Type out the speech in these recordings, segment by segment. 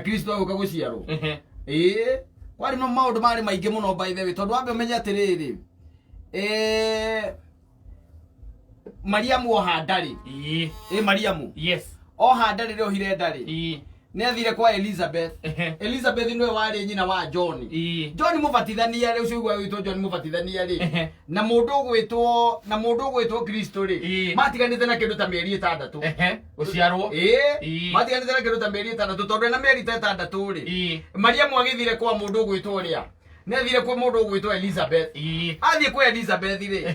Kristo agũka gũciarwo. Ĩĩ, kwarĩ no maũndũ marĩ maingĩ mũno, by the way, tondũ wambe ũmenye atĩrĩrĩ, Mariamu oha ndarĩ. Ĩ Mariamu oha ndarĩ rĩ, ohire ndarĩ, nĩ athire kwa Elizabeth. Elizabeth nĩwe warĩ nyina wa John. John mũbatithania rĩ, ũcio ũiguaga gwĩtwo John mũbatithania rĩ, na mũndũ ũgwĩtwo Kristo rĩ, matiganĩte na kĩndũ ta mĩeri 6. Gũciarwo. Ĩĩ. Matiganĩte na kĩndũ ta mĩeri 6, tondũ ena mĩeri ta 6 rĩ, Mariamu agĩthire kwa mũndũ ũgwĩtwo ũrĩa, nĩ athire kwa mũndũ ũgwĩtwo Elizabeth. Athiĩ kwa Elizabeth rĩ,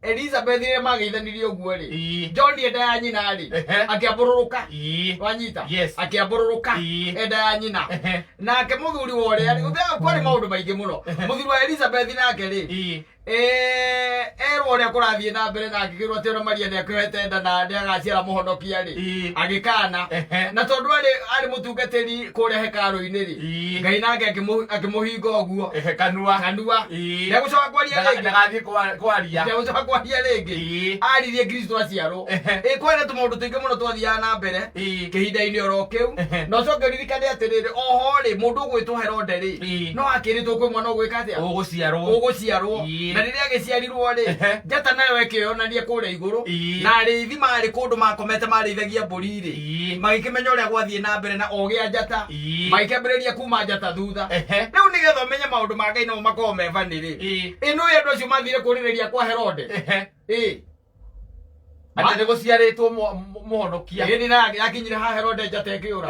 Elizabeth rĩrĩa mageithanirie ũguo rĩ, John enda ya nyina rĩ, akĩambũrũrũka. Wanyita? Yes. Akĩambũrũrũka enda ya nyina. Nake mũthuri wa ũrĩa rĩ, kwarĩ maũndũ maingĩ mũno. Mũthuri wa Elizabeth nake rĩ, erwo ũrĩa kũrathiĩ na mbere na akĩkĩrwo atĩ ona Maria nĩ akĩohete nda na nĩ agaciara mũhonokia rĩ, agĩkana. Na tondũ arĩ mũtungatĩri kũrĩa hekarũ-inĩ rĩ, Ngai nake akĩmũhinga ũguo Kanua. Kanua. Ndegũcoka kwaria rĩngĩ. Ndagathiĩ kwaria. Ndegũcoka kwaria rĩngĩ. Aririe Kristo aciarwo. Ĩ kwarĩ na tũmaũndũ tũingĩ mũno twathiaga na mbere kĩhinda-inĩ oro kĩu. Na ũcoke ũririkane atĩrĩrĩ, oho rĩ, mũndũ ũgwĩtwo Herode rĩ, no akĩrĩtwo kwĩ mwana ũgwĩka atĩa? Ũgũciarwo. Ũgũciarwo. Na rĩrĩa agĩciarirwo rĩ, njata nayo ĩkĩyonania kũrĩa igũrũ, na arĩithi marĩ kũndũ makomete marĩithagia mbũri rĩ, magĩkĩmenya ũrĩa gwathiĩ na mbere na ogĩa njata, magĩkĩambĩrĩria kuma njata thutha. Rĩu nĩgetha ũmenye maũndũ ma Ngai namo makoragwo me bani rĩ, ĩ nũĩ andũ acio mathire kũrĩrĩria kwa Herode? Ĩ. Atĩ nĩ gũciarĩtwo mũhonokia. Ĩ nĩ na yakinyire ha Herode njata ĩkĩũra.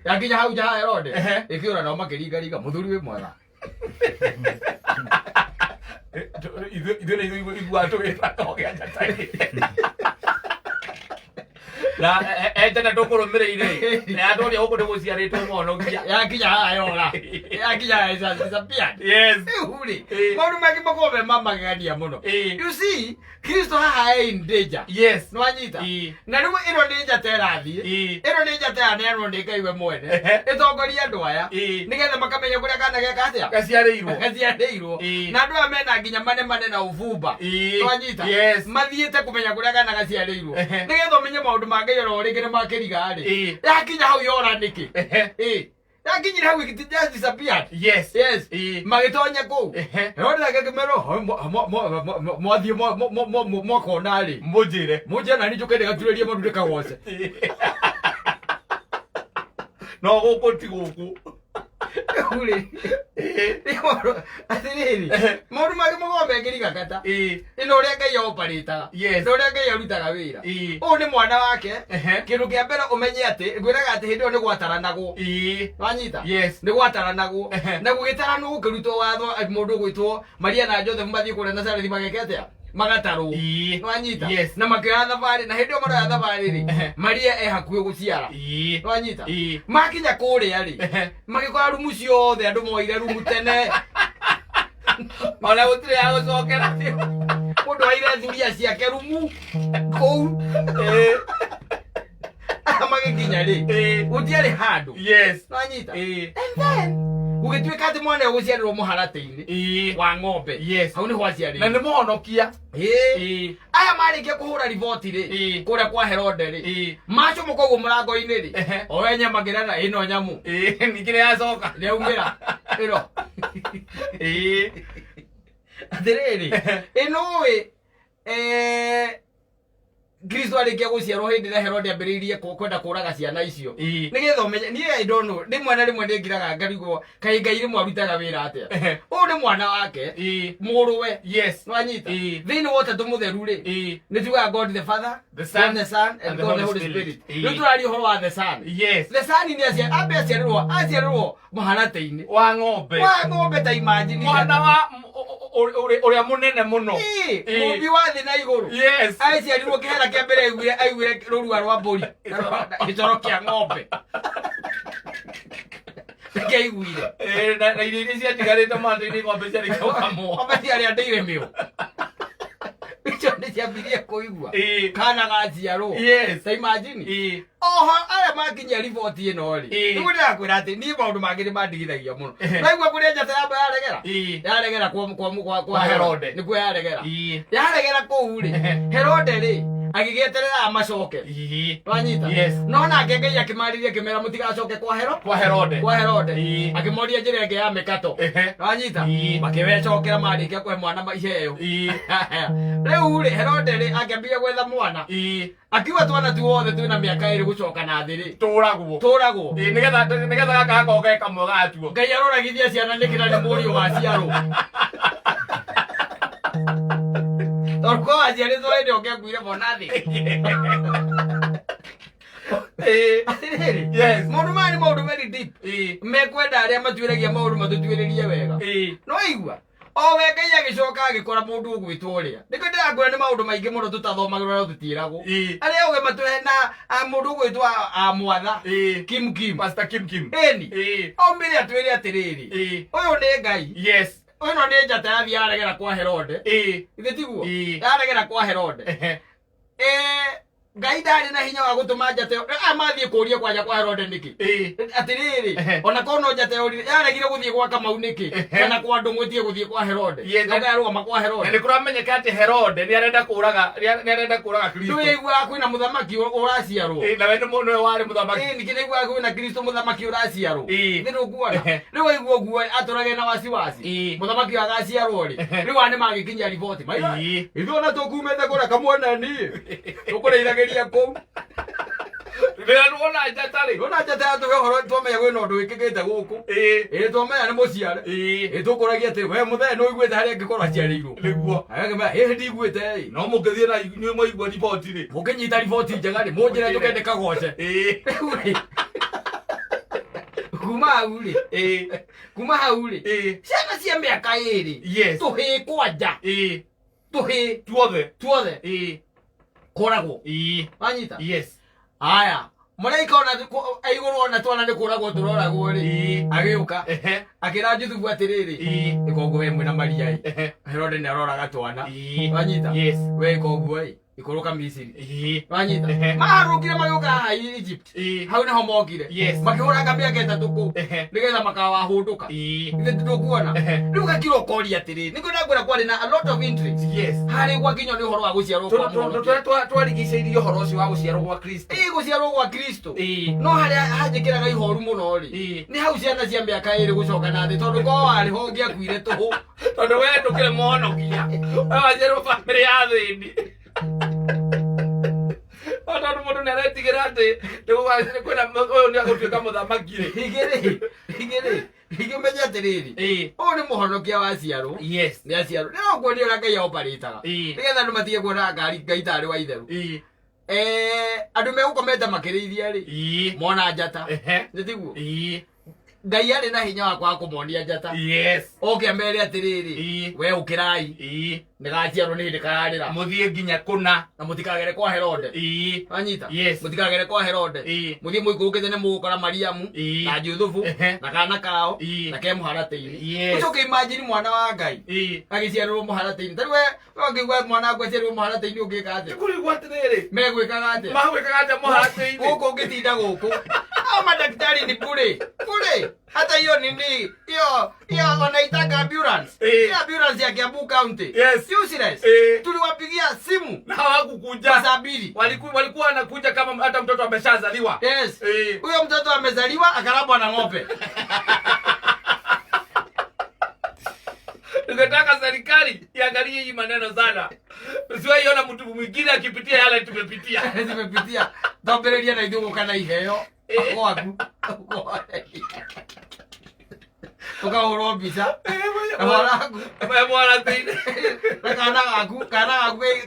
Yakinya hau nja ha Herode ĩkĩũra, nao makĩringaringa, mũthuri wĩ mwega. Ithuĩ nĩ ithuĩ iguaga tũgĩta kogĩa njata na njata tũkũrũmĩrĩire na yatũria gũkũ nĩ gũciarĩtwo mũhonokia. Yakinya haha yora, yakinya haha disappeared. Rĩu rĩ, maũndũ mangĩ makoragwo me ma magegania mũno. You see, Kristo haha e in danger. Nĩwanyita? Na rĩu ĩno nĩ njata ĩrathiĩ, ĩno nĩ njata yaneanwo nĩ Ngai we mwene, ĩtongorie andũ aya nĩgetha makamenya kũrĩa kana geka atĩa? Gaciarĩirwo. Gaciarĩirwo. Na andũ aya mena nginya manemane na ũbumba. Nĩwanyita? Yes. Mathiĩte kũmenya kũrĩa kana gaciarĩirwo. Nĩgetha ũmenye maũndũ ma Ngai oro rĩngĩ nĩ makĩriga rĩ, yakinya hau yora nĩkĩ? Ĩ yakinyire hau it just disappeared. Yes. Magĩtonya kũu, Herode nake akĩmerwo, mwathiĩ mwakona rĩ, mũnjĩre. Mũnjĩre nani njũke ndĩgaturĩrie maru ndĩkagoce. No gũkũ ti gũkũ. Rĩu rĩ, atĩrĩrĩ, maũndũ mangĩ makoragwo mekĩriga kata ĩno ũrĩa Ngai oparĩtaga na ũrĩa Ngai arutaga wĩra. Ũyũ nĩ mwana wake. Kĩndũ kĩa mbere ũmenye atĩ ngwĩraga atĩ hĩndĩ ĩyo nĩ gwataranagwo. Wanyita? Yes. Nĩ gwataranagwo. Na gũgĩtaranwo gũkĩrutwo watho atĩ mũndũ ũgwĩtwo Maria na Joseph mathiĩ kũrĩa Nazarethi mageke atĩa? Magatarwo. Nĩwanyita? Yes. Na makĩoya thabarĩ, na hĩndĩ ĩyo maroya thabarĩ rĩ, Maria e hakuhĩ gũciara. Nĩwanyita? Makinya kũrĩa rĩ, magĩkora rumu ciothe andũ moire rumu tene. Ona gũtirĩ ya gũcokera. Mũndũ aire thuria ciake rumu kũu. Magĩkinya rĩ, gũtiarĩ handũ. Nĩwanyita? And then gũgĩtuĩka atĩ mwana ũyũ gũciarĩrwo mũharatĩ-inĩ wa ng'ombe. Hau nĩho Na aciarĩirwo. nĩ mũhonokia. Aya marĩkia kũhũra riboti rĩ, kũrĩa kwa Herode rĩ, macomoka ũguo mũrango-inĩ rĩ, o enye makĩrana ĩno nyamũ. Ningĩ nĩ yacoka. Nĩaumĩra ĩno. Atĩrĩrĩ, ĩno ĩ Kristo arĩkia gũciarwo hĩndĩ ĩrĩa Herode ambĩrĩirie kwenda kũraga ciana icio. Nĩgetha ũmenye niĩ, I don't know, rĩmwe na rĩmwe nĩ ngiraga ngarigwo kaĩ Ngai rĩmwe arutaga wĩra atĩa. Ũyũ nĩ mwana wake, mũrũwe. Nĩwanyita? Thĩinĩ wa ũtatũ mũtheru rĩ, nĩ tugaga God the Father, The Son, God the Son and and the God the Holy Holy Spirit. Spirit. Rĩu tũraria ũhoro wa the Son. The Son nĩ ambe aciarĩrwo mũharatĩ-inĩ wa ng'ombe. Wa ng'ombe, ta imagine. Mwana wa ũrĩa mũnene mũno. Mũmbi wa thĩ na igũrũ aciarirwo kĩhera kĩa mbere aiguire rũrua rwa mbũri, gĩcoro kĩa ng'ombe nĩkĩo aiguire. Na irio iria ciatigarĩte mũharatĩ-inĩ, ng'ombe ciarĩkia gũkamwo. Ng'ombe ciarĩa ndĩire mĩũ icio nĩ ciambirie kũigua kana gaciarwo. Ta imagine. Oho arĩa makinyia riboti ĩno rĩ, nĩguo ndĩrakwĩra atĩ niĩ maũndũ mangĩ nĩ mandigithagia mũno. Naigua kũrĩa njata yamba yaregera, yaregera kwa Kwa Herode. Nĩkuo yaregera. Yaregera kũu rĩ, Herode rĩ, Agĩgĩeterera macoke. Wanyita? Yes. No nake Ngai akĩmarĩria, akĩmera mũtigacoke kwa Hero, Kwa Herode. Kwa Herode. Akĩmoria njĩra ĩngĩ ya mĩkato. Wanyita? Makĩwecokera marĩkia kũhe mwana iheo. Rĩu rĩ, Herode rĩ, akĩambia gwetha mwana. Akiuga twana tuothe twĩna mĩaka 2 gũcoka na thĩ rĩ, Tũragwo. Tũragwo. Ĩĩ, nĩgetha gaka gakorwo ge kamwe gatuo. Ngai aroragithia ciana nĩkĩ na nĩ mũriũ waciarwo? Tondũ kwa waciarĩtwo hĩndĩ ũngĩakuire mwana thĩ. Atĩrĩrĩ, maũndũ maya nĩ maũndũ very deep. Mekwenda arĩa matuĩragia maũndũ matũtuĩrĩrie wega. No igua o we Ngai agĩcoka agĩkora mũndũ ũgwĩtwo ũrĩa nĩkĩo ndĩrakwĩra nĩ maũndũ maingĩ mũno tũtathomagĩrwo na tũtiĩragwo. Arĩa ũgĩ matũhe na mũndũ ũgwĩtwo mwatha Kim Kim. Pastor Kim Kim. Ĩni. Aumire atwĩre atĩrĩrĩ, ũyũ nĩ Ngai. Ĩno nĩ njata yathiĩ yaregera kwa Herode. Ithe tiguo? Yaregera kwa Herode. Ngai ndarĩ na hinya wa gũtũma njata ĩyo aya mathiĩ kũria kwanja kwa Herode nĩkĩ? Atĩrĩrĩ, ona korwo no njata ĩyo yaregire gũthiĩ gwa Kamau nĩkĩ? Kana kwa Ndũng'ũ ĩtige gũthiĩ kwa Herode? Na yarũgama kwa Na Herode. nĩ kũramenyeka atĩ Herode nĩ arenda kũraga, nĩ arenda kũraga Kristo. Nĩwaiguaga kwĩna mũthamaki ũraciarwo? Ĩĩ, na we nĩ nĩwe warĩ mũthamaki. Ĩĩ, ningĩ nĩaiguaga kwĩna Kristo mũthamaki ũraciarwo. Nĩ ndũkuona? Rĩu waigua ũguo atũrage na wasiwasi. Mũthamaki ũyũ agaciarwo rĩ? Rĩu aya nĩmagĩkinyia riboti. Maigua? Ithuĩ ona tũkumĩte kũrĩa kamwena niĩ. Tũkũrĩithagĩria kũu. Rĩrĩa tuona njata rĩ. Tuona njata yatũhe ũhoro, twamenya kwĩna ũndũ wĩkĩkĩte gũkũ. Ĩĩ, twamenya nĩ mũciare. Ĩĩ, tũkũragia atĩ we mũthee nĩ ũiguĩte harĩa angĩkorwo aciarĩirwo? Nĩguo. Agakĩmera, ĩĩ, ndiguĩte ĩ. No mũngĩthiĩ na inyuĩ mwaigua riboti rĩ. Mũngĩnyita riboti njega rĩ, mũnjĩre njũke ndĩkagoce. Rĩu rĩ, kuma hau rĩ, kuma hau rĩ, ciana cia mĩaka 2, tũhĩĩ kwanja, tũhĩĩ Tuothe. Tuothe kũragwo. Wanyita? Yes. Aya mũraika ona igũrũ ona twana nĩ kũragwo tũroragwo rĩ, agĩũka akĩra Juthubu atĩrĩrĩ, ĩka ũguo we mwĩna Maria ĩ. Herode nĩ aroraga twana. Wanyita? Yes. We ĩka ũguo ĩ, ikũrũka Misiri. Wanyita? Ehe. Maharũkire magĩũka haha Egypt. Hau nĩho mokire. Makĩhũranga mĩaka 3 kũu nĩgetha makawahũndũka. Ithe ndũkuona? Rĩu gakira ũkoria atĩrĩrĩ, nĩkĩo ndakwĩra kwarĩ na a lot of intrigue harĩ gwakinywo nĩ ũhoro wa gũciarwo kwa Tondũ mũhonokia. tũrĩa twarigicĩirie ũhoro ũcio wa gũciarwo gwa Kristo. Ĩĩ, gũciarwo gwa Kristo. No harĩa hanjĩkĩraga ihoru mũno rĩ, nĩ hau ciana cia mĩaka 2 gũcoka na thĩ, tondũ korwo warĩ ho ũngĩakuire tũhũ. Tondũ we ndũkĩrĩ mũhonokia. We waciarwo bamĩrĩ ya thĩni. No tondũ mũndũ nĩ aretigĩra atĩ kwĩna ũyũ nĩ agũtuĩka mũthamaki rĩ. Igĩrĩ ingĩmenya atĩrĩrĩ, ũyũ nĩ mũhonokia waciarwo. Nĩ aciarwo, nĩ ũkuonia ũrĩa Ngai oparĩtaga nĩgetha andũ matige kuona ngari Ngai tarĩ wa itherũ. Andũ megũkomete makĩrĩithia rĩ, mona njata. Nĩ tiguo? Ngai arĩ na hinya wa kwaga kũmonia njata, oke amere atĩrĩrĩ, we ũkĩrai, nĩgaciarwo, nĩ hĩndĩ kararĩra. Mũthiĩ nginya kũna. Na mũtikagere kwa Herode. Wanyita? Yes. Mũtikagere kwa Herode. Mũthiĩ mũikũrũkĩte nĩ mũgũkora Mariamu na Juthubu na kana kao na ke mũharatĩ-inĩ. Ũcoke imagine mwana wa Ngai agĩciarĩrwo mũharatĩ-inĩ. Tarĩu we ũngĩigua mwana waku aciarĩrwo mũharatĩ-inĩ, ũngĩka atĩa? Kũrigwo atĩrĩrĩ, Megwĩkaga atĩa? Magwĩkaga atĩa mũharatĩ-inĩ? Gũkũ ũngĩtinda gũkũ, hao madaktari ni bure bure. Hata hiyo nini, hiyo hiyo wanaitanga ambulance, hiyo ambulance ya Kiambu County, useless. Tuliwapigia simu Na hawakukuja. Masaa 2. Walikuwa wanakuja kama hata mtoto ameshazaliwa. Yes. Huyo mtoto amezaliwa akarambwa na ng'ombe. Ningetaka serikali iangalie hii maneno sana. Usiwahi ona mtu mwingine akipitia yale tumepitia. Tumepitia. Twambĩrĩria na ithuĩ gũka na iheo gwaku, ũkahũrwo mbica na mwanaku Mwaratĩ-inĩ. Na kana gaku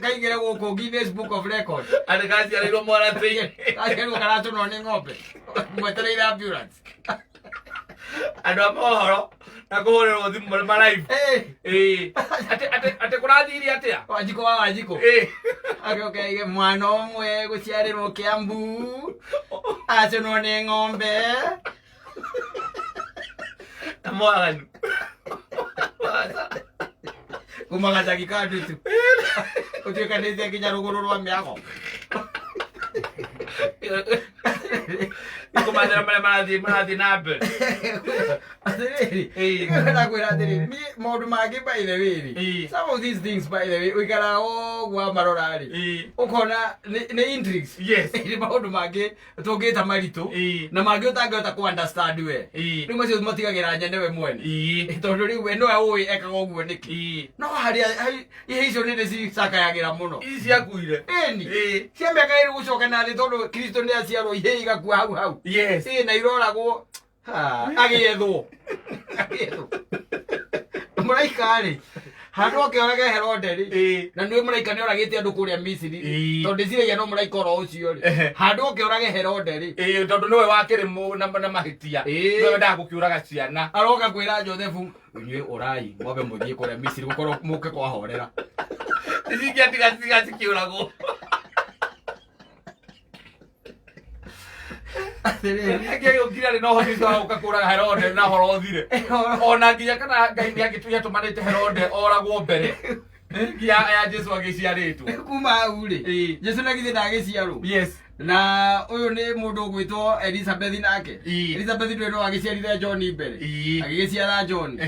kaingĩre gũkũ Guinness Book of Records. Atĩ gaciarĩirwo mwaratĩ-inĩ. Gaciarwo karacũnwo nĩ ng'ombe mwetereire ambulance. Andũ a mohoro na kũhũrĩrwo thimũ marĩ ma live. Atĩ kũrathiire atĩa? Wanjikũ wa Wanjikũ agĩũka aige mwana ũmwe gũciarĩrwo Kiambu acũnwo nĩ ng'ombe. Na mwaganu. Kuma gacagi ka ndutu ũtuĩkanĩtie nginya rũgũrũ rwa mĩago. Kũmathĩra marĩa marathiĩ na mbere. Atĩrĩrĩ, Ĩĩ. ndakwĩra atĩrĩrĩ, niĩ maũndũ mangĩ, by the way rĩ, Ĩĩ. some of these things, by the way, ũikaraga ũguo wamarora rĩ, Ĩĩ. ũkona nĩ intrigues. Yes. Nĩ maũndũ mangĩ tũngĩta maritũ Ĩĩ. na mangĩ ũtangĩhota kũ understand we. Ĩĩ. Rĩu macio matigagĩra nyene we mwene, Ĩĩ. tondũ rĩu we nĩwe ũĩ ekaga ũguo nĩkĩ. Ĩĩ. No harĩa ihe icio nĩ cicakayagĩra mũno. Ici ciakuire. Ĩni. Ĩĩ. Cia mĩaka 2 gũcoka na thĩ, tondũ Kristo nĩ aciarwo, ihe igakua hau hau. Yes. Ĩ, na iroragwo. Ha, agĩethwo mũraika rĩ, handũ okĩorage Herode rĩ, Ĩĩ. na nĩ mũraika nĩ oragĩte andũ kũrĩa Misiri rĩ, Ĩĩ. tondũ ndĩciragia no mũraika oro ũcio rĩ, Ehe. handũ okĩorage Herode rĩ, Ĩĩ, tondũ nĩwe wakĩrĩ na mahĩtia. Ĩĩ. Nĩwe wendaga gũkĩũraga ciana. Aroka kwĩra Josefu, "Inyuĩ ũrai mwambe mũthiĩ kũrĩa Misiri, gũkorwo mũke kwahorera." Ici ingĩatiga ciga cikĩũragwo. Atĩrĩrĩ. Angĩgĩũkire arĩ na ũhoti ũcio wa gũka kũraga Herode na ũhoro ũthire. Ona nginya kana Ngai nĩ angĩtũmatũmanĩte Herode oragwo mbere nginya ya Jesu agĩciarĩtwo. Kuma hau rĩ, Ĩĩ. Jesu na githĩ ndagĩciarwo? Yes. Na ũyũ nĩ mũndũ ũgwĩtwo Elizabeth nake. Ĩĩ. Elizabeth ndũĩ no agĩciarire John mbere? Ĩĩ. Agĩgĩciara John.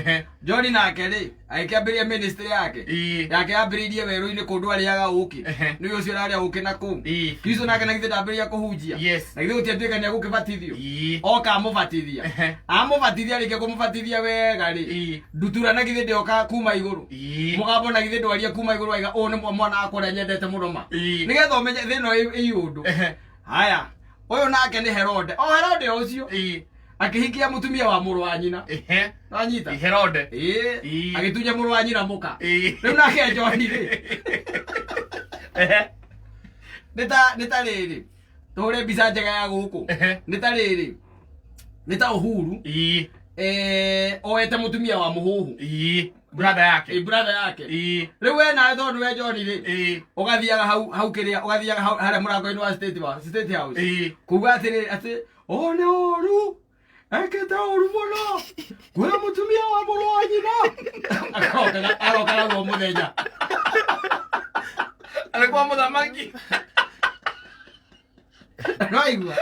John nake rĩ, agĩkĩambĩrĩria ministry yake. Ĩĩ. Yake yambĩrĩirie werũ-inĩ kũndũ arĩaga ũkĩ. Nĩ ũcio ũrarĩa ũkĩ na kũu. Ĩĩ. Kristo nake na githĩ ndambĩrĩria kũhunjia? Yes. Na githĩ gũtiatuĩka nĩ egũkĩbatithio? Ĩĩ. Oka amũbatithia. Amũbatithia, rĩngĩ kũmũbatithia wega rĩ, Ĩĩ. ndutura na githĩ ndĩoka kuma igũrũ? Ĩĩ. Mũgambo na githĩ ndwaria kuma igũrũ waiga, "Ũyũ nĩ mwana wakwa ũrĩa nyendete mũno ma"? Ĩĩ. Nĩgetha ũmenye thĩ ĩno ĩ ũndũ. Haya, ũyũ nake nĩ Herode, o Herode o ũcio, akĩhikia mũtumia wa mũrũ wa nyina. Wanyita? Herode. Ĩĩ. Ĩĩ. Agĩtunya mũrũ wa nyina mũka. Ĩĩ. Rĩu nake John rĩ, nĩ ta rĩrĩ, tũhũre mbica njega ya gũkũ. Nĩ ta rĩrĩ, nĩ ta Uhuru oete mũtumia wa mũhũhũ. Ĩĩ. Brother yake. Ĩ, brother yake. Ĩĩ. Rĩu we nawe, tondũ we John rĩ, Ĩĩ. ũgathiaga hau hau kĩrĩa, ũgathiaga hau harĩa mũrango-inĩ wa state house, Ĩĩ. kuga atĩrĩ atĩ o nĩ ũru ekĩte, ũru mũno kwĩra mũtumia wa mũrũ wa nyina. Arokaga guo mũthenya. Alikuwa mũthamaki. Noigua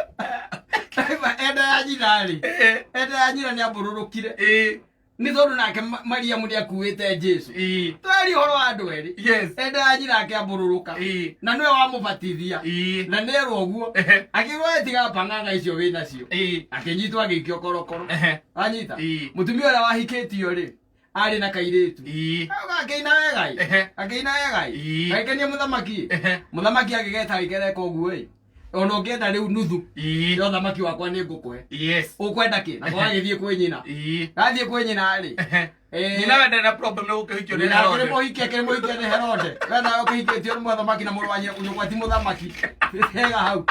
enda ya nyina rĩ, Ĩĩ. enda ya nyina nĩ ambũrũrũkire, Ĩĩ. nĩ tondũ nake Mariamu nĩ akuĩte Jesu. Ĩĩ. Tweri ũhoro wa andũ erĩ. Yes. Enda ya nyina akĩambũrũrũka, Ĩĩ. na nĩwe wamũbatithia, Ĩĩ. na nĩerwo ũguo, akĩrwo tiga pang'ang'a icio wĩ nacio. Ĩĩ. Akĩnyitwo, agĩikio korokoro. Wanyita? Ĩĩ. Mũtumia ũrĩa wahikĩtio rĩ, arĩ na kairĩtu. Ĩĩ. Akĩina wega ĩ. Akĩina wega ĩ. Agĩkenia mũthamaki ĩ. Mũthamaki agĩgeta, agĩkereka ũguo ĩ, ona ũngĩenda rĩu nuthu Ĩĩ. ya ũthamaki wakwa nĩ ngũkũhe. Yes. Ũkwenda kĩ? Nako gagĩthiĩ kwĩ nyina. Ĩĩ. Gathiĩ kwĩ nyina rĩ, Nyina we ndarĩ na problem nĩ gũkĩhikio nĩ nyina akĩrĩ Herode. mũhiki, akĩrĩ mũhikie nĩ Herode. We nawe ũkĩhikĩtio nĩ mũthamaki na mũrũ wa nyina, nyũkwa ti mũthamaki. Hega hau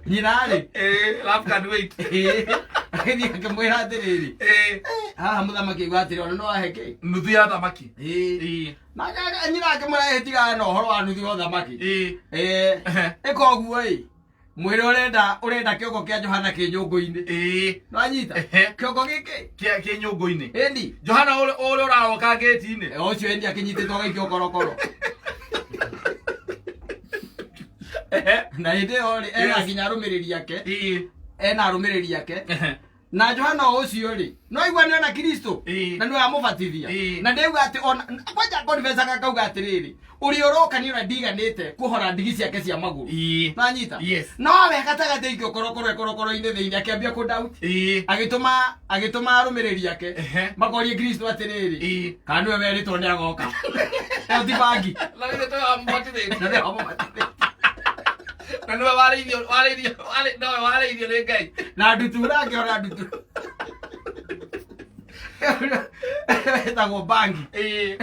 nyina rĩ, Ĩĩ, love can wait. Agĩthiĩ akĩmwĩra atĩrĩrĩ, Ĩĩ. haha mũthamaki auga atĩrĩ, ona no ahe kĩ? Nuthu ya thamaki. Ĩĩ. Ĩĩ. Nake nyina akĩmwĩra, "Ĩ, tigana na ũhoro wa nuthu ya ũthamaki." Ĩĩ. Ĩka ũguo ĩ, mwĩrĩ ũrenda kĩongo kĩa Johana kĩ nyũngũ-inĩ. Ĩĩ. Nwanyita? Ehe. Kĩongo gĩkĩ. Kĩa nyũngũ-inĩ. Ĩni. Johana ũrĩa ũraroka ngĩti-inĩ. Ũcio ĩni akĩnyitĩtwo agaikio korokoro. Na hĩndĩ ĩyo rĩ, ena nginya arũmĩrĩri ake. Ĩĩ. Ena arũmĩrĩri ake. Na Johana o ũcio rĩ, no aigua nĩ ona Kristo, Ĩĩ. na nĩwe amũbatithia, Ĩĩ. na ndĩauga atĩ ona kwanja confessaga, akauga atĩrĩrĩ, ũrĩa ũroka nĩ ũrĩa ndiganĩte kũhora ndigi ciake cia magũrũ. Ĩĩ. Nanyita? Yes. No we gatagatĩ ikio korokoro korokoro-inĩ thĩinĩ akĩambia kũ doubt. Ĩĩ. Agĩtũma arũmĩrĩri ake makorie Kristo atĩrĩrĩ, kana nĩwe werĩtwo nĩ agoka? Ĩyo ti bangi. Na githĩ to amũbatithĩtie? Na nĩwe wamũbatithĩtie. Na nĩwe warĩithio, nowe warĩithio nĩ Ngai. Na ndutura, akĩona ndutura ĩtagwo bangi. Ĩĩ.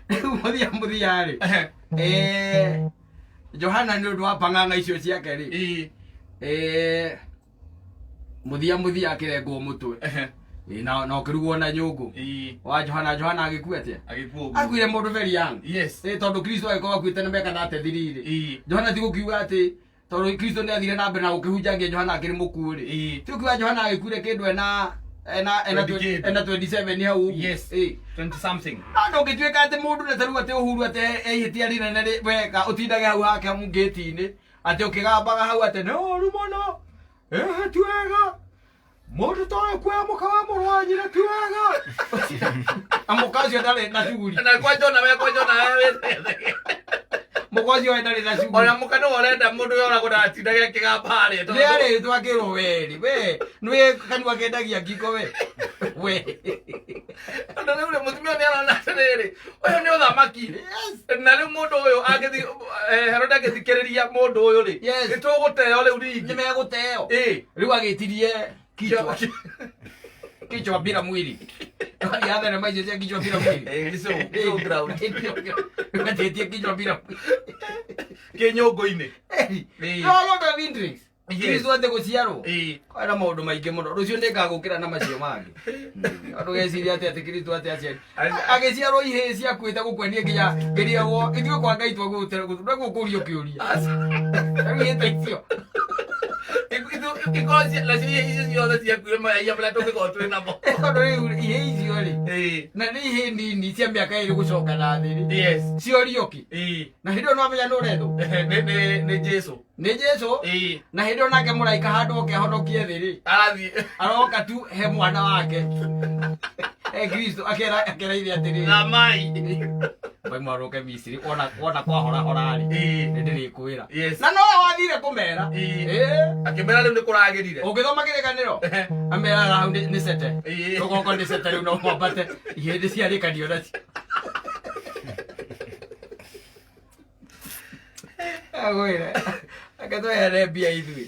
Rĩu mũthia rĩ, Johana nĩ ũndũ wa pang'ang'a icio ciake rĩ, Ĩĩ. Mũthia akĩrengwo mũtwe. Ĩ, na ũkĩrugwo na nyũngũ. Ĩĩ. Wa Johana. Johana agĩkua atĩa? Agĩkua ũguo. Akuire mũndũ very young. Yes. Ĩ, tondũ Kristo agĩkorwo akuĩte na mĩaka 33 rĩ, Ĩĩ. Johana ti gũkiuga atĩ tondũ Kristo nĩ athire na mbere na gũkĩhunja nginya Johana akĩrĩ mũkuũ rĩ, ti gũkiuga Johana agĩkuire kĩndũ ena 20 kĩndũ. ena 27 hau ũguo. Yes. Ĩ. 20 something. No ndũngĩtuĩka atĩ mũndũ nĩ tarĩu atĩ Uhuru atĩ e ihĩtia rĩnene weka ũtindage hau hake ngĩti-inĩ. Atĩ ũkĩgambaga hau atĩ nĩ ũru mũno, ĩhĩ ti wega, mũndũ ta ũyũ kuoya mũka wa mũrũ wa nyina ti wega. Na mũka ũcio ndarĩ na cuguri. Na kwanja ona we, kwanja ona we wĩthethege. Mũka ũcio we ndarĩ na cuguri. Ona mũka nĩwe ũrenda mũndũ ũyũ oragwo ndagatindage akĩgamba harĩa tondũ- Nĩ arĩtwo akĩrwo weri we nĩwe kanua kendagia ngingo we we. Tondũ rĩu rĩ, mũtumia nĩ arona atĩrĩrĩ, ũyũ nĩ ũthamaki. Na rĩu mũndũ ũyũ angĩthi Herode angĩthikĩrĩria mũndũ ũyũ rĩ, nĩ tũgũteo rĩu Nĩ rĩngĩ. Megũteo. Rĩu agĩtirie kichwa, kichwa bila mwili. Ya thenema icio cia kichwa bila mwili. Gĩcũ ground. Gatĩtie kichwa bila mwili. Kĩnyũngũ-inĩ. No lot of intrigues. Kristo ate gũciarwo kwĩna maũndũ maingĩ mũno. Rũciũ nĩngagũkĩra na macio mangĩ. Ndũgeciria atĩ atĩ Kristo atĩ aciari agĩciarwo ihĩĩ ciakuĩte gũkua niĩ nginya ngĩrigagwo ithuĩ kwa Ngai twagũkũrio kĩũria rĩu ihĩĩ ta icio. Ikorwo nacio ihĩĩ icio ciothe ciakuire maiya marĩa tũngĩkorwo twĩ namo. Tondũ rĩu ihĩĩ icio rĩ, na nĩ ihĩĩ nini cia mĩaka 2 gũcoka na thĩ rĩ, ciorio kĩ na hĩndĩ ĩyo nĩwamenya nĩ ũrethwo. Nĩ Jesu. Nĩ Jesu. Na hĩndĩ ĩyo nake mũraika handũ oke ahonokie thĩ rĩ, Arathiĩ aroka tu he mwana wake, he Kristo, akera ithe atĩrĩrĩ, thamai. Bai mwaroke Misiri wona wona kwahorahora rĩ, nĩ ndĩrĩkwĩra. Na nowe wathire kũmera. Akĩmera rĩu nĩ kũragĩrire. Ũngĩthoma kĩrĩkanĩro, ameraga hau nĩ cete. Rũgongo nĩ cete, rĩu no mwambate ihĩndĩ ciarĩkanio nacio. Agwĩre reke twehere mbia ithuĩ.